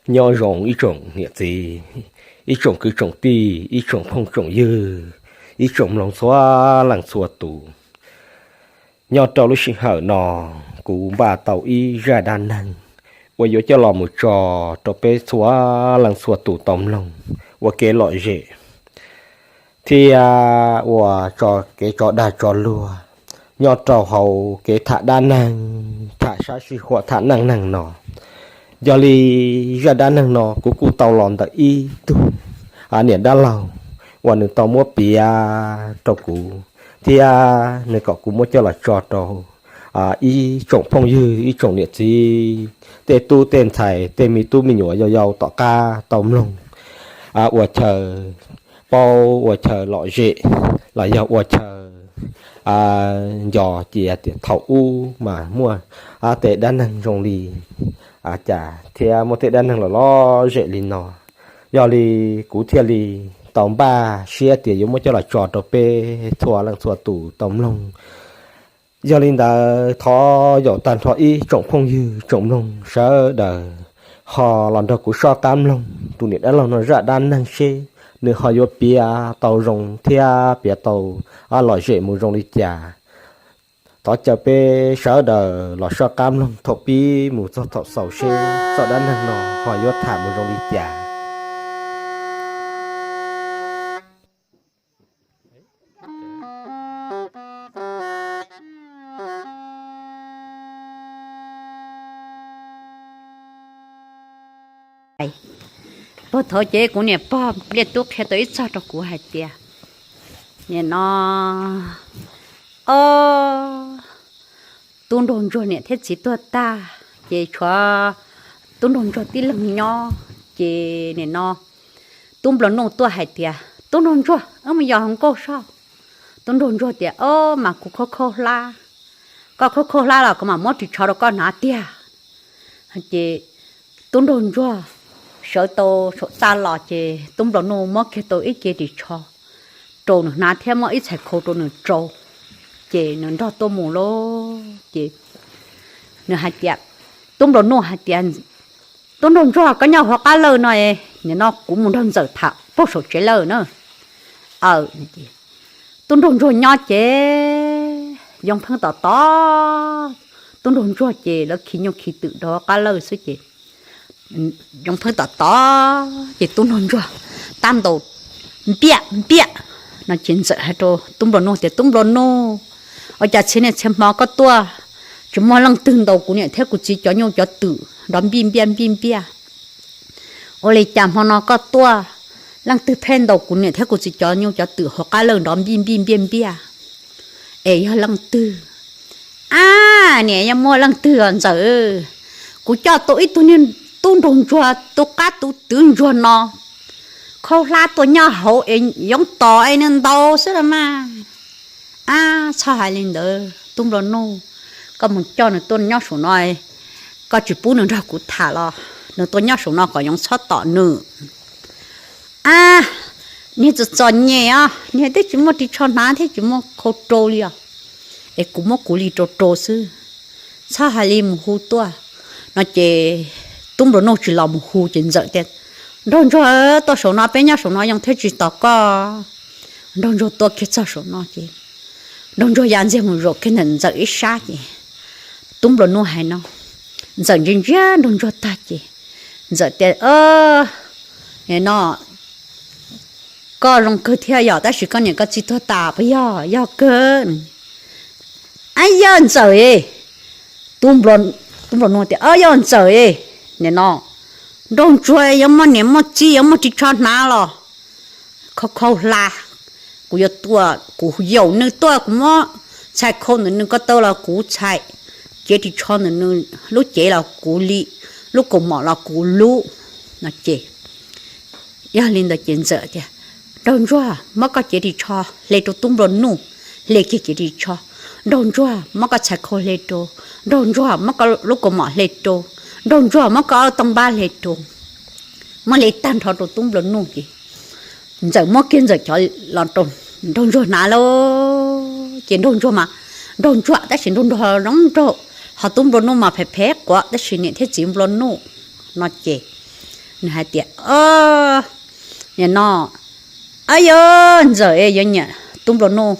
Nyob zoo ib tsoom niam txiv, ib tsoom kwv tsoom tij, ib tsoom phooj tsoom ywg, ib tsoom mloog txhua leej txhua tus. Nyob rau lub sij hawm no, kuv npaj tau ib zaj dab neeg uas yuav coj los mus tso rau peb txhua leej txhua tus tau mloog ua kev lom zem thiab ua tso kev tso dag tso luag nyob rau hauv kev tham dab neeg, tham sab sij huam tham neej neeg no. Yog li zaj dab neeg no kuv kuj tau los ntawm ib tug niam dab laug uas nws tau muab piav rau kuv thiab nws kom kuv muab coj los tso rau ib tsoom phooj ywg, ib tsoom niam txiv, tej tub tej ntxhais, tej me tub me nyuam yau yau tom qab tau mloog ua chaw paub, ua chaw lom zem, los yog ua chaw nco cia tias thaum ub mas muaj tej dab neeg zoo li cas thiab muaj tej dab neeg los lom zem li no. Yog li kuv thiaj li tau npaj siab tias yuav muab coj los tso rau peb txhua leej txhua tus tau mloog. Yog li ntawd thov yaum tag nrho ib tsoom phooj ywg tsoom mloog sawv daws ho los nrog kuv soj qab mloog tus niam dab laug no zaj dab neeg seb nws ho yuav piav tau zoo thiab piav tau lom zem mus zoo li cas. Thov caw peb sawv daws los soj qab mloog thaum pib mus txog thaum xaus seb zaj dab neeg no ho yuav tham mus zoo li cas. Puag thaum ces kuv niam pog Npliaj Tub qhia tau ib txog rau kuv hais tias, nim no, o, tub nraug ntsuag niam thiab txiv tuag tag, ces tshuav tub nraug ntsuag tib leeg nyob. Ces nim no tub nplua nuj tuaj hais tias, tub nraug ntsuag, wb mus yos hluas nkauj soj. Tub nraug ntsuag tias, o, mas kuv khaub khaub hlab. Koj khaub khaub hlab los kuv mam muab ris tsho rau koj hnav tiag. Ces tub nraug ntsuag sawv tau saum txaj los ces tub nplua nuj muab kiag tau ib ce ris tsho rau nws hnav thiab muab ib txhais khau rau nws rau, ces nws nrog tuaj mus lauj. Ces nws hais tias, tub nplua nuj hais tias, tub nraug ntsuag, koj nyob hauv qab lawj no, nim no kuv mus nrog ntxawm tham puag saum tsev lawm na. Tub nraug ntsuag nyob ces yoo pheej tom tod, tub nraug ntsuag ces lawv khi nyuj khi twm rau hauv qab lawj xwb ces yoo pheej tom tod ces tub nraug ntsuag tab ntaus npiaj npiaj no ces ntxawm hais rau tub nplua nuj tias, tub nplua nuj, ua cas txhia niaj txhia hmo koj tuaj tsis muaj leej twg ntaus kuv niam thiab kuv txiv cov nyuj cov twm nrov npij npiaj npij npiaj? Ua li cas hmo no koj tuaj leej twg pheej ntaus kuv niam thiab kuv txiv cov nyuj cov twm hauv qab lawj nrov npij npij npiaj npiaj? Es yog leej twg? Ab, nim yog muaj leej twg os ntxawm, kuv coj tau ib tug niag tub nraug ntsuag tu qab tu twv ntsuag no khaub hlab tuaj nyob hauv es yoov tos es nws ntaus xwb los mas. Ab, txhob hais li ntawd tub nplua nuj, koj mus coj nws tuaj nyob saum no, koj tsis pub nws nrog kuv tham los nws tuaj nyob saum no kom yoov txhob tom nws. Ab, niag txom txom nyem os, niag twb tsis muaj ris tsho hnav thiab tsis muaj khau rau li os, es kuv muab kuv li rau rau xwb, txhob hais li, mus hu tuaj. No ces tub nplua nuj tsis los mus hu ces ntxawm tias, nraug ntsuag, tuaj saum no, peb nyob saum no yoov thiaj tsis tos koj. Nraug ntsuag tuaj kiag txog saum no ces nraug ntsuag ya ntxiag mus zaum kiag ntawm ntxawm ib sab ces tub nplua nuj hais no, ntxawm ntsia ntsia nraug ntsuag tag ces ntxawm tias, no, koj zoo kawg thiab yog, tab sis koj niam koj txiv tuag tas puas yog? Yog kawg. Ab, yog ntxawm es. Tub nplua nuj tias, yog ntxawm es, nim no nraug ntsuag yuav muaj niam muaj txiv yuav muaj ris tsho hnav los khaub khaub hlab, kuv yuav tuaj, kuv yaum nws tuaj, kuv muab txhais khau ntawm nws ko taw los kuv txhais, cev ris tsho ntawm nws lub cev los kuv li, lub kaus mom los kuv lub. No ces yog li ntawd ces ntxawm tias, nraug ntsuag, muab koj cev ris tsho hle rau tub nplua nuj, hle kiag cev ris tsho. Nraug ntsuag, muab koj txhais khau hle rau. Nraug ntsuag, muab koj lub kaus mom hle rau. Nraug ntsuag, muab koj tooj npab hle rau. Muab hle tag nrho rau tub nplua nuj ces ntxawm muab kiag ntxawm cov los rau nraug ntsuag hnav lauj. Ces nraug ntsuag mas, nraug ntsuag tab sis nraug ntsuag zoo nraug, ho tub nplua nuj mas phem phem quav tab sis niam thiab txiv nplua nuj. No ces Nws hais tias, Ob, nim no, ab, yuav Ntxawm yuav nyiam, tub nplua nuj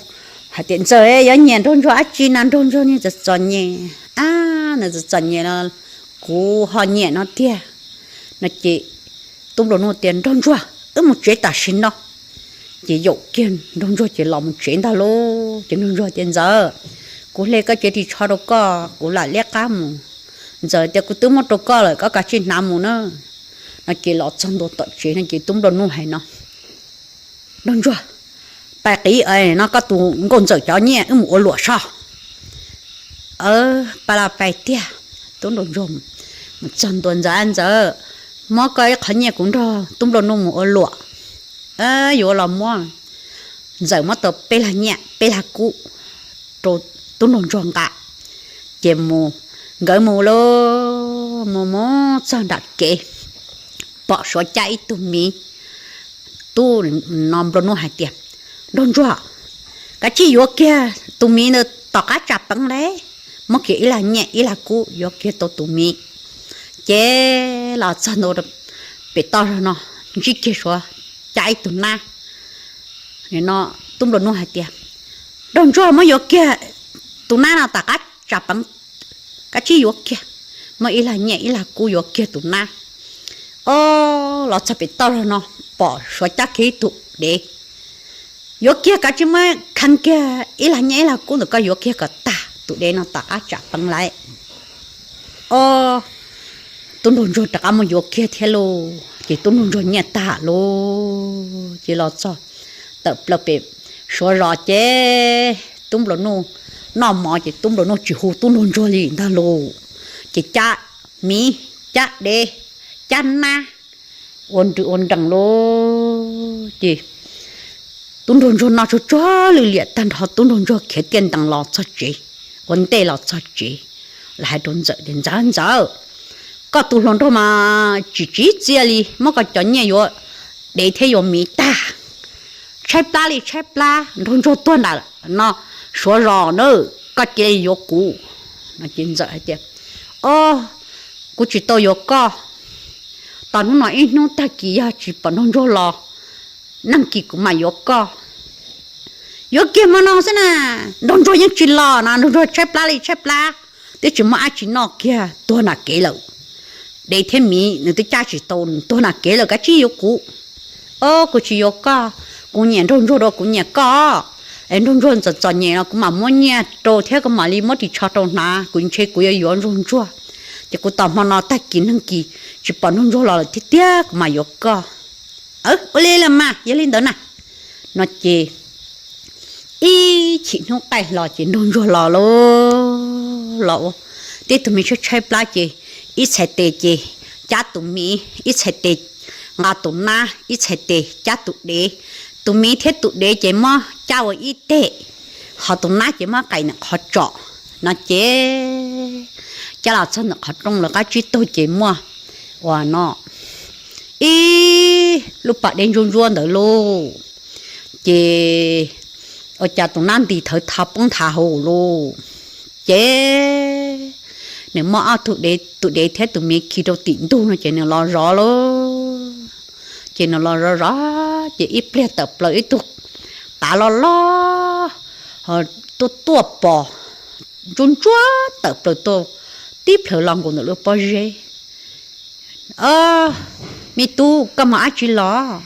hais tias, Ntxawm yuav nyiam Nraug Ntsuag dab tsi na, Nraug Ntsuag niag txom txom nyem, ab, nws txom txom nyem los kuv ho nyiam no tiag. No ces tub nplua nuj tias, Nraug Ntsuag, wb mus tsev tam sim no. Ces yaum kiag Nraug Ntsuag ces los mus tsev ntag lauj. Ces Nraug Ntsuag tias, Ntxawm, kuv hle koj cev ris tsho rau koj, kuv lam liab qab mus. Ntxawm tias, Kuv twb muab rau koj lawm, koj kav tsij hnav mus na. No ces los txog ntua tom tsev no ces tub nplua nuj hais no, Nraug Ntsuag, pais qiv no koj tus nkauj Ntxawm cov nyiaj wb mus ua luam soj. Pais los pais tiag. Tub nplua nuj mus txog ntua, Ntxawm, Ntxawm, muab koj ib qho nyiaj kuv nrog tub nplua nuj mus ua luam. Yuav los muab. Ntxawm muab tau peb lag nyiaj peb lag kub rau tub nraug ntsuag nqa, ces mus, nkawd mus lauj, mus mus txog nram kev, pom suav cab ib tug miv. Tub no nplua nuj hais tias, Nraug ntsuag, kav tsij yuav kiag tus miv ntawd tom qab tsam peev lauj, muab kiag ib lag nyiaj ib lag kub yuav kiag tau tus miv. Ces los txog ntua pem toj zog no, ntsib kiag suav cab ib tug nab. No tub nplua nuj hais tias, Nraug ntsuag, muab yuav kiag tus nab no tom qab tsam peev, kav tsij yuav kiag, muab ib lag nyiaj ib lag kub yuav kiag tus nab. Ob, los txog pem toj zog no, pom suav cab kiag ib tug dev. Yuav kiag, kav tsij muab kheej kiag ib lag nyiaj ib lag kub ntawm koj yuav kiag kom tag tus dev no tom qab tsam peev lauj. Ob, tub nraug ntsuag rov qab mus yuav kiag thiab lauj. Ces tub nraug ntsuag nyiaj tag lauj, ces los txog tawm plaws pem suav zos ces tub nplua nuj noj mov ces tub nplua nuj tsis hu tub nraug ntsuag li ntag lauj. Ces cab miv, cab dev, cab nab ua nrees lauj. Ces tub nraug ntsuag noj tsuag tsuag lwj liam tag nrho, tub nraug ntsuag khiav tiaj ntees los txog tsev, ua ntej los txog tsev, los hais rau ntxawm tias, Ntxawm, ntxawm, koj tus hluas nraug mas tsis tsim txiaj li, muab koj cov nyiaj yuav dev thiab yuav miv tag, tshaib plab li tshaib plab, nraug ntsuag tuag nram no suav zos na, koj cia li yuav kuv. No ces ntxawm hais tias, Ob, kuv tsis tau yuav koj. Tos hnub no ib hnub, tag kis yog tsis pom nraug ntsuag los, nag kis kuv mam yuav koj. Yuav kiag hmo no xwb na, nraug ntsuag yeej tsis los no, nraug ntsuag tshaib plab li tshaib plab, twb tsis muaj dab tsi noj kiag, tuag nram kev lawm. Dev thiab miv nws twb cab tsis tau, tuag nram kev lawm, kav tsij yuav kuv. Ob, kuv tsis yuav koj, kuv nyiam nraug ntsuag dua kuv nyiam koj. Es nraug ntsuag txom txom nyem no kuv mam muab nyiaj rau thiab kuv mam li muab ris tsho rau hnav, kuv ntshe kuv yuav yuav nraug ntsuag. Ces kuv tos hmo no tag kis nag kis tsis pom nraug ntsuag los lawm thiab tiag, kuv mam yuav koj. Ua li los mas, yog li ntawd na. No ces ib chim hnub qaij hlo ces nraug ntsuag los lauj, los ua tib tug me tshaib tshaib plab ces ib txhais tes ces cab tus miv, ib txhais tes nqa tus nab, ib txhais tes cab tus dev. Tus miv thiab tus dev ces muab cab ua ib teg, ho tus nab ces muab qais ntawm qhov tsos. No ces cab los txog ntawm qhov rooj lawv qab tsib taug ces muaj ua no ib lub pas dej ntsuab ntsuab ntawd lauj. Ces ua cas tus nab nti thawv tha poob nthav hauv lauj. Ces nws muab ob tug dev, tus dev thiab tus miv khi rau tim ntug no ces nws los zov lauj. Ces nws los zov zov ces ib pliag tawm plaws ib tug qav loj loj, ho tuaj tuaj pos ntsuab ntsuab tawm plaws tuaj tib plhaws los nkaus ntawm lub pob zeb. Me tub, koj mus dab tsi los?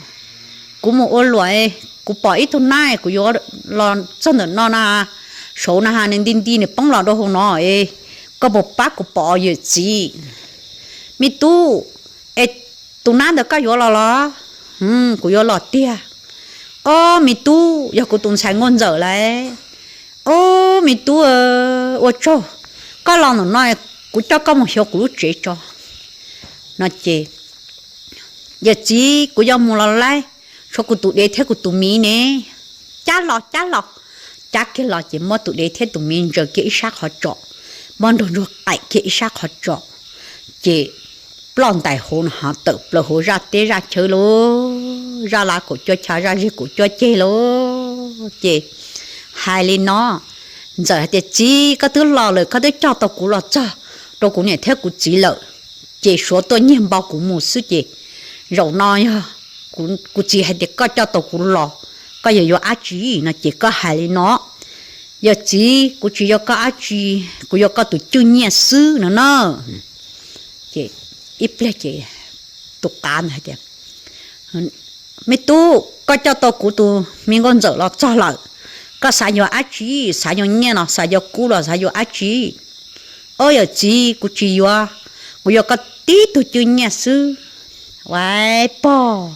Kuv mus ua luam, kuv pom ib tug nab, kuv yuav los txog ntawm no na, saud na, nws nti nti nws poob los rau hauv no es, koj puas pab kuv pom yawm txiv? Me tub, es tus nab ntawd koj yuav los los? Kuv yuav los tiag. Ob, me tub, yog kuv tus ntxhais Nkauj Ntxawm lauj. Ob, me tub, ua tsaug, koj los ntawm no, kuv coj koj mus xyuas kuv lub tsev tso. No ces, yawm txiv, kuv yuav mus los lauj, tshuav kuv tus dev thiab kuv tus miv ne. Cab los, cab los. Cab kiag los ces muab tus dev thiab tus miv ntsaws kiag ib sab qhov tsos, muab nraug ntsuag qaim kiag ib sab qhov tsos, ces ploj ntais hauv no ho tawm plaws hauv zaj teb zaj chaw lauj, zaj lav kaum cuaj chav zaj zeg kaum cuaj ceg lauj. Ces hais li no, Ntxawm hais tias, Txiv, koj twb los lawm, koj twb coj tau kuv los txog rau kuv niam thiab kuv txiv lawm, ces suav tuaj nyiag npau kuv mus xwb ces zaum no yog kuv txiv hais tias koj coj tau kuv los, koj yuav yuav dab tsi no ces koj hais li no: Yawm txiv, kuv tsis yuav koj dab tsi, kuv yuav koj tus cwj nyiaj xwb no na. Ces ib pliag ces tus qav ntawd hais tias, Me tub, koj coj tau kuv tus me nkauj ntxawm los txog lawm, koj xav yuav dab tsi? Xav yuav nyiaj los xav yuav kub los xav yuav dab tsi? Ob, yawm txiv, kuv tsis yuav, kuv yuav koj tib tug cwj nyiaj xwb. Ua pog,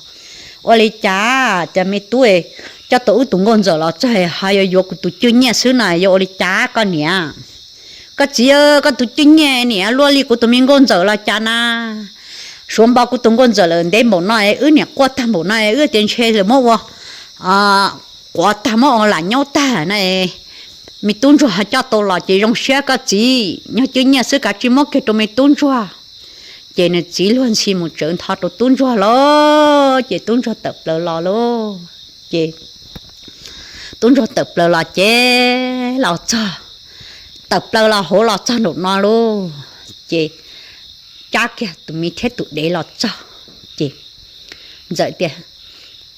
ua li cas cov me tub coj tau wb tus nkauj ntxawm los txog ho yuav yuav kuv tus cwj nyiaj xwb no, yuav ua li cas koj niam? Koj txiv, koj tus cwj nyiaj niam luaj li kuv tus me nkauj ntxawm los cas na? Suav npo kuv tus nkauj ntxawm lawm ntev npaum no, wb niam quaj tag npaum no, wb tias ntshe lawv muab ua quav tag, muab ua lam nyob tag na. Me tub ntsuag ho coj tau los ces zoo siab koj txiv, yog cwj nyiaj xwb kav tsij muab kiag rau me tub ntsuag. Ces nws txiv luag ntxhi mus tsawv ntho rau tub ntsuag lawm ces tub ntsuag tawm plaws los lauj. Ces tub ntsuag tawm plaws los ces los txog, tawm plaws los hauv los txog nraum no lauj. Ces cab kiag tus miv thiab tus dev los txog, ces ntxawm tias,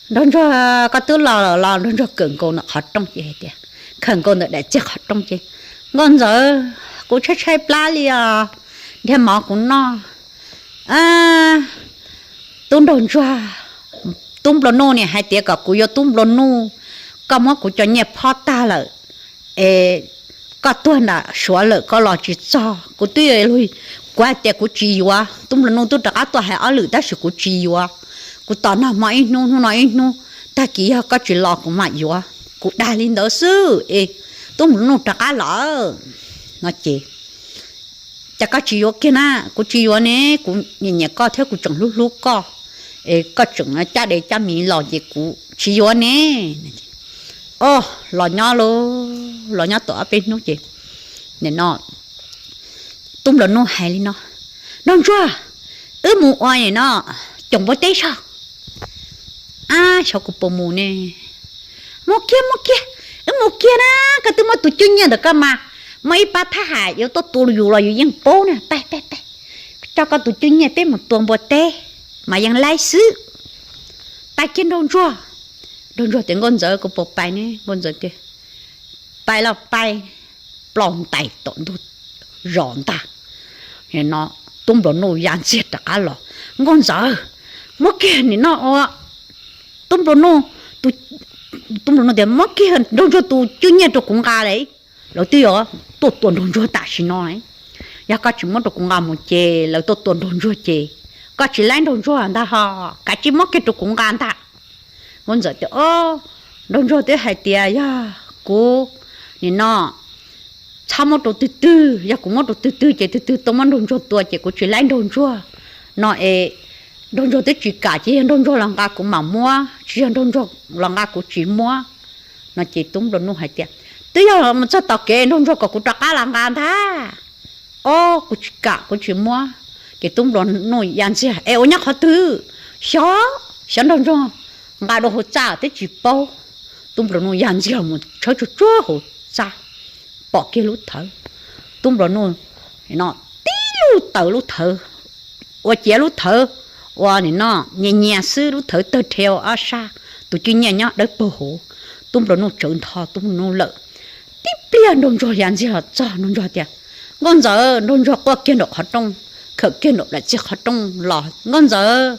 Nraug ntsuag, koj twb los los? Nraug ntsuag kawm nkaus ntawm qhov rooj ces hais tias, khawm nkaus ntawm daim txiag qhov rooj ces, Nkauj ntxawm, kuv tshaib tshaib plab li os, nrhiav mov kuv noj. Tub nraug ntsuag, tub nplua nuj niam hais tias kom kuv yuav tub nplua nuj, koj muab kuv cov nyiaj phob tag lawm es koj tuag nram suav lawm koj los tsis txog. Kuv twb, kuv hais tias kuv tsis yuav, tub nplua nuj twb rov qab tuaj hais ob lwm tab sis kuv tsis yuav. Kuv tos nag hmo ib hnub, hnub no ib hnub, tag kis yog koj tsis los kuv mam yuav. Kuv dag li ntawd xwb es tub nplua nuj rov qab los no ces, Cas koj tsis yuav kiag na? Kuv tsis yuav ne, kuv nyiam nyiam koj thiab kuv tseem hlub hlub koj, es koj tseem cab dev cab miv los ces kuv tsis yuav ne. Ob, los nyob lauj, los nyob tau ob peb hnub ces no tub nplua nuj hais li no, Nraug ntsuag, wb mus ua no, caum npua teb soj. Ab, xyov kuv puas mus ne. Mus kiag, mus kiag, wb mus kiag na. Koj twb muab tus cwj nyiaj ntawm koj mas, muaj ib pab thab ham yuav tuaj tua yus los yus yeej paub na. Pab, pab, pab, coj koj tus cwj nyiaj peb mus tua npua teb mas yeej laib xwb. Pais kiag nraug ntsuag. Nraug ntsuag tias, Nkauj ntxawm, kuv puas pais ne? Nkauj ntxawm tias, Pais los pais. Plaub ntais tom ntug zos ntag. No tub nplua nuj ya ntxiag rov qab los, Nkauj ntxawm, muab kiag nim no ua, tub nplua nuj, tub nplua nuj tias, Muab kiag nraug ntsuag tus cwj nyiaj rau kuv nqa lawm. Lawv twb yuav tuaj tua nraug ntsuag tam sim no. Yog koj tsis muab rau kuv nqa mus ces lawv tuaj tua nraug ntsuag ces koj tsis laib nraug ntsuag ntag ho, kav tsij muab kiag rau kuv nqa ntag. Nkauj ntxawm tias, Nraug ntsuag twb hais tias yog kuv nim no txhob muab rau twg twg, yog kuv muab rau twg twg ces twg twg tuaj muab nraug ntsuag tua ces kuv tsis laib nraug ntsuag no es, nraug ntsuag twb tsis kam ces yog nraug ntsuag los nqa kuv mam muab, tsis yog nraug ntsuag los nqa kuv tsis muab no ces tub nplua nuj hais tias, Twb yog mus txog tom kev nraug ntsuag kom kuv rov qab los nqa ntag. Ob, kuv tsis kam, kuv tsis muab. Ces tub nplua nuj ya ntxiag, Es ua nyob qhov twg? Xyov, xyov nraug ntsuag nqa dua hauv txaj twb tsis paub. Tub nplua nuj ya ntxiag mus tshawb tsuag tsuag hauv txaj, pom kiag lub thawv. Tub nplua nuj no tib lub taws lub thawv, ua ciav lub thawv, ua nim no nyias nyias xwb, lub thawv tawg rhe ua ob sab, tus cwj nyiaj nyob dawb paug hauv. Tub nplua nuj tsawv ntho tub nplua nuj lawm. Tib pliag nraug ntsuag ya ntxiag los txog, nraug ntsuag tias, Nkauj ntxawm, nraug ntsuag quaj kiag nraum qhov rooj, khawm kiag nraum daim txiag qhov rooj los, Nkauj ntxawm,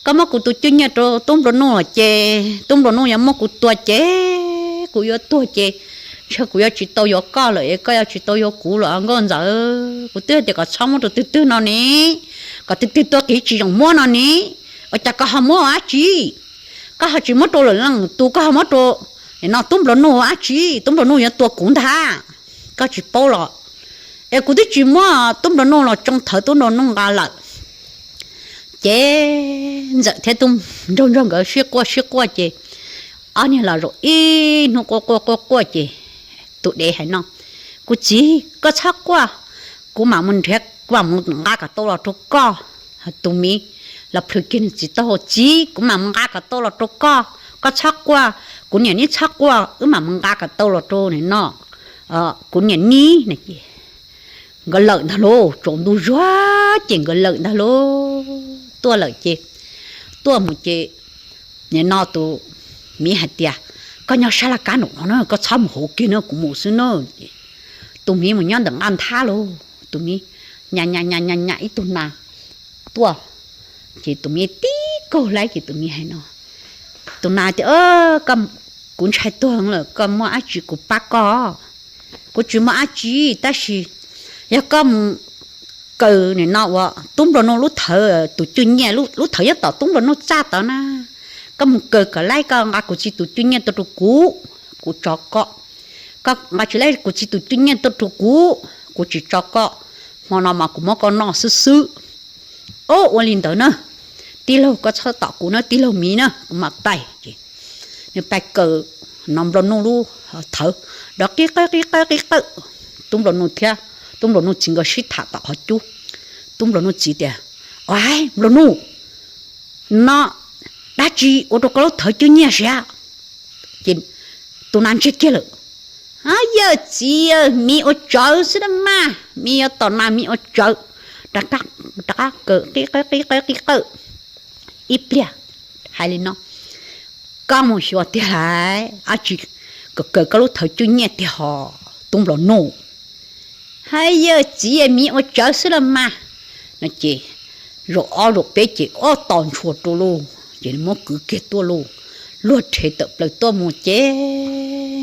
koj muab kuv tus cwj nyiaj rau tub nplua nuj los ces tub nplua nuj yuav muab kuv tua ces kuv yuav tuag ces ntshe kuv yuav tsis tau yuav koj lawm es koj yuav tsis tau yuav kuv lawm nkauj ntxawm. Kuv twb tias kom txhob muab rau twg twg no ne, kom twg twg tua kev tsis zoo muab no ne, ua cas koj ho muab ua dab tsi? Koj ho tsis muab rau lwm leej tus, koj ho muab rau no tub nplua nuj ua dab tsi? Tub nplua nuj yuav tua kuv ntag, koj tsis paub los? Es kuv twb tsis muab tub nplua nuj los tsoo thawv tub nplua nuj nqa lawm. Ces ntxawm thiab tub nraug ntsuag nkawd sib quaj sib quaj ces ob niag los zaum ib hnub quaj quaj quaj quaj ces tus dev hais no, Kuv txiv, koj txhob quaj, kuv mam mus nrhiav, kuv mam mus nqa kom tau los rau koj. Tus miv los plhws kiag nws txiv taub hau, Txiv, kuv mam mus nqa kom tau los rau koj, koj txhob quaj, kuv niam neb txhob quaj, wb mam mus nqa kom tau los rau no kuv niam neb. Nkawd lawm ntag lauj, tsaus ntuj zuag ces nkawd lawm ntag lauj, tuaj lawm ces tuaj mus ces nim no tus miv hais tias, koj nyob sab laj kab nraum no na, koj txhob mus hauv kiag na, kuv mus xwb na. Tus miv mus nyob ntawm nqaj nthab lauj, tus miv nyas nyas nyas nyas ib tug nas tuaj, ces tus miv tib kaug laib ces tus miv hais no, tus nas tias, kuv ntshai tuag lawm, koj muaj dab tsi kuv pab koj? Kuv tsis muaj dab tsi, tab sis yog koj mus kaw nim no uas tub nplua nuj lub thawv, tus cwj nyiaj lub thawv nyob tom tub nplua nuj txaj tod na, koj mus kaw kom laib, koj nqa kuv txiv tus cwj nyiaj tuaj rau kuv, kuv tso koj. Koj nqa tsis laib kuv txiv tus cwj nyiaj tuaj rau kuv, kuv tsis tso koj. Hmo no mas kuv muab koj noj xwb xwb. Ua li ntawd na, tij laug koj txhob tom kuv na, tij laug miv na, kuv mam pais. Ces nws pais kaw no nplua nuj lub thawv, dov qib qawj qib qawj qib qawj. Tub nplua nuj thiab tub nplua nuj txiv nkawd sib tham tom qhov cub. Tub nplua nuj txiv tias, o, nplua nuj, no dab tsi ua rau koj lub thawv cwj nyiaj siab? Ces tus nas ntsiag kiag lawm, yawg txiv, miv ua tsawv xwb da mas, miv yuav tom nas miv ua tsawv. Rov qab kaw qib qawj qib qawj qib qawj ib pliag, hais li no, koj mus xyuas tiag lawm, dab tsi kaw kaw koj lub thawv cwj nyiaj tiag ho, tub nplua nuj? Hais yawg txiv, miv ua tsawv xwb la mas. No ces zaum ob zaum peb ces ob tos ntshua rau lauj, ces muab kwv kiag tuaj lauj, luag rhe tawm plaws tuaj mus ces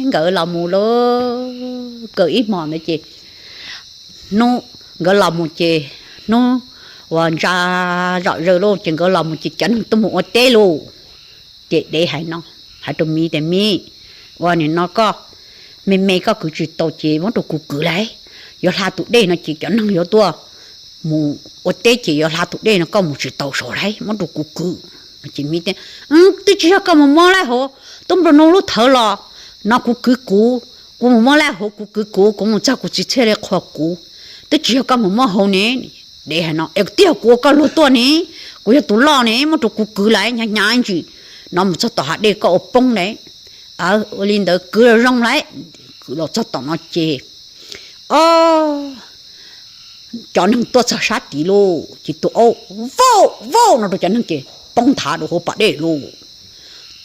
nkawd los mus lauj, kaw ib hmos ntawd ces hnub nkawd los mus ces hnub uas ntsa zom zaws lauj ces nkawd los mus ces cov neeg tuaj mus ua teb lauj. Ces dev hais no, hais rau miv tias, miv, ua nim no koj me me koj kwv tsis tau ces muab rau kuv kwv lauj, yuav hla tus dej no ces cov neeg yuav tuaj mus ua teb ces yuav hla tus dej no koj mus tsis tau saud lauj, muab rau kuv kwv. Ces miv tias, twb tsis yog koj mus muab laij hauv tub nplua nuj lub thawv los no kuv kwv kuv, kuv mus muab laij hauv kuv kwv kuv, kuv mus txog kuv txiv thiaj li qhuas kuv. Twb tsis yog koj mus muab hauv ne. Dev hais no, es twb yog kuv ua koj luag tuaj ne, kuv yog tus loj ne, muab rau kuv kwv lauj, hnyav hnyav ntsis no mus txog tom hav dej koj ua poob lauj. Ua li ntawd kwv zoo lauj, kwv los txog tom no ces o cov neeg tuaj txog sab tid lauj ces tus aub vauj vauj no rau cov neeg ces poob nthav rau hauv pas dej lauj.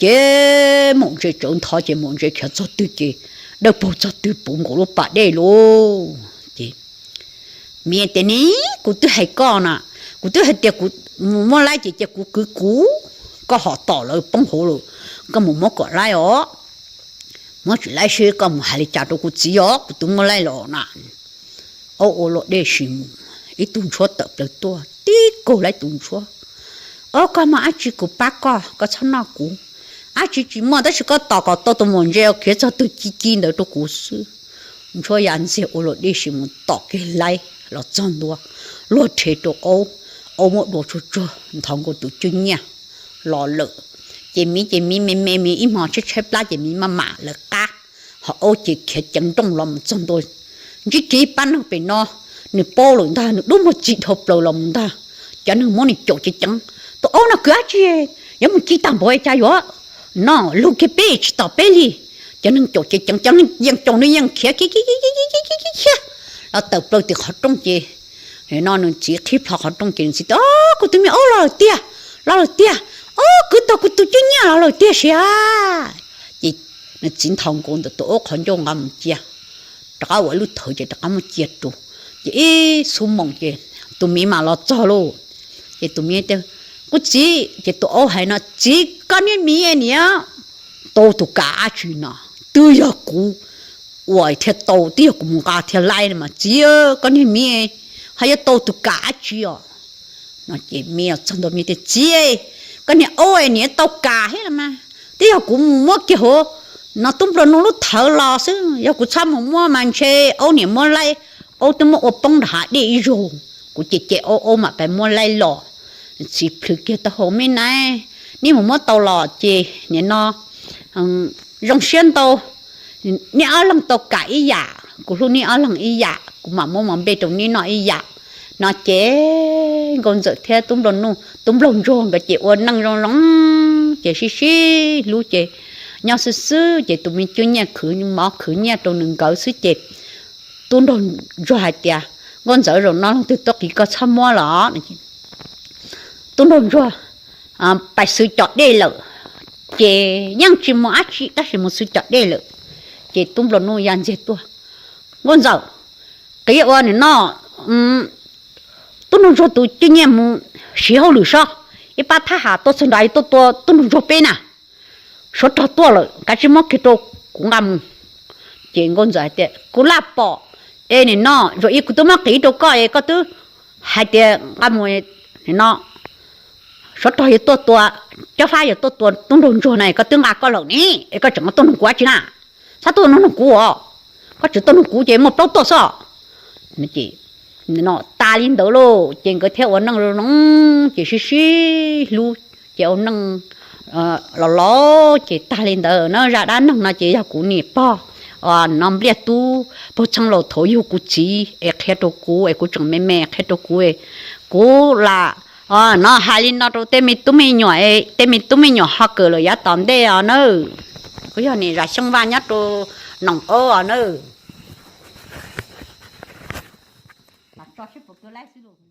Ces maum ntses tsawv ntho ces maum ntses khiav txog twg ces dawb paug txog twg puv nkaus lub pas dej lauj. Ces miv tias, ne, kuv twb hais koj na, kuv twb hais tias kuv mus muab laij ces cia kuv kwv kuv, koj ho tom lawv poob hauv lawm, koj mus muab kom laij os. Muab tsis laij seb koj mus hais li cas rau kuv txiv os, kuv twb muab laij los na. Aub ua luam dej sis mus, ib tug ntsuab tawm plaws tuaj tib kaug laij tus ntsuab. Ob, koj muaj dab tsi kuv pab koj, koj txhob noj kuv. Dab tsi tsis muaj tab sis koj tom kom tau tus maum ntses khiav txog twg ci ci ntawd rau kuv xwb. Ntsuab ya ntxiag ua luam dej sis mus tom kiag laij los txog ntua, luag rhe rau aub, aub muab dua tsuag tsuag nthos nkaus tus cwj nyiaj los lawm. Ces miv ces miv me me miv ib hmos tshaib tshaib plab ces miv maj mam lawv qab, ho aub ces khiav ceev nrooj los mus txog ntua. Ntsib kiag ib pab neeg pem no, nws paub lawm ntag, nws dub muag txi dhau plaws los mus ntag. Cov neeg muab nws caum ceev ceev, tus aub no kwv dab tsi, yuav mus ci tag npaum cas yuav no lug kiag peb tsis tom peb li. Cov neeg caum ceev ceev, cov neeg yeej caum nws yeej khiav khiav khiav khiav los tawm plaws tim qhov rooj ces no nws txiv qhib plho qhov rooj ces nws txiv tias, kuv tus me aub los lawm tiag, los lawm tiag, o, kwv tau kuv tus cwj nyiaj los lawm tiag siab. Ces nws txiv nthos nkaus ntawm tus aub qhov ncauj nqa mus cia, rov qab ua ib lub thawv ces rov qab muab cia rau. Ces ib xuab moos ces tus miv mam los txog lauj. Ces tus miv tias, kuv txiv, ces tus aub hais no, txiv, koj niag miv niam, tau tus kam dab tsi no, twb yog kuv ua thiaj tau, twb yog kuv mus nqa thiaj laij mas txiv, koj niag miv ho yuav tau tus kam dab tsi os. No ces miv txog ntua miv tias, txiv, koj niag aub niam tau kam thiab los mas, twb yog kuv mus muab kiag hauv no tub nplua nuj lub thawv los xwb, yog kuv txhob mus muab mas ntshe aub niam muab laij, aub twb muab ua poob nram hav dej ib zaug, kuv ces ces aub, aub mam pais muab laij los. Txiv plhws kiag taub hau, me nab, neb mus muab tau los ces nim no zoo siab ntau, neb ob leeg tau kam ib yam, kuv hlub neb ob leeg ib yam, kuv mam muab mov nplej rau neb noj ib yam. No ces Nkauj Ntxawm thiab Tub Nplaug Ntsuag nkawd ces ua neej zoo zoo ces sib sib hlub ces nyob xwb xwb ces tus me cwj nyiaj khwv mov khwv nyiaj rau nws nkawd xwb ces Tub Nplaug Ntsuag hais tias, Nkauj Ntxawm, zaum no leej twg tuaj qiv koj txhob muab los. Tub Nplaug Ntsuag pais xwv cov dej lawm, ces yeej tsis muaj dab tsi tab sis mus xwv cov dej lawm. Ces tub nplua nuj ya ntxiag tuaj, Nkauj Ntxawm, qiv ua nim no tub nraug ntsuag tus cwj nyiaj mus siv hauj lwm sob, ib pab thab ham tuaj txog nrad tuaj tua tub nraug ntsuag peb na, suav rog tuaj lawm, kav tsij muab kiag rau kuv nqa mus. Ces Nkauj Ntxawm hais tias, Kuv laj pom, es nim no zaum ib kuv twb muab qiv rau koj es koj twb hais tias nqa mus, nim no suav rog yuav tuaj tua, cob fab yuav tuaj tua tub nraug ntsuag na, koj twb nqa koj lawm ne, es koj tseem tuaj nug kuv dab tsi na? Txhob tuaj nug kuv os, koj tseem tuaj nug kuv ces muaj plaub tuaj xwb. Tas li ntawd lauj, ces nkawd thiaj ua neej zoo ces sib sib hlub, ces ua neej los los ces tag li ntawd na. Zaj dab neeg no ces yog kuv niam pog no Npliaj Tub Pag Txheej Laus thaum yug kuv txiv es qhia rau kuv es kuv tseem me me qhia rau kuv, kuv lam no hais li no rau tej me tub me nyuam, tej me tub me nyuam ho kawm lawm yav tom ntej os nawb. Kuv yog niam Zam Xyooj Vaj nyob rau Noom Aub os nawb. Tso sib puas kawg laib xwb lauj.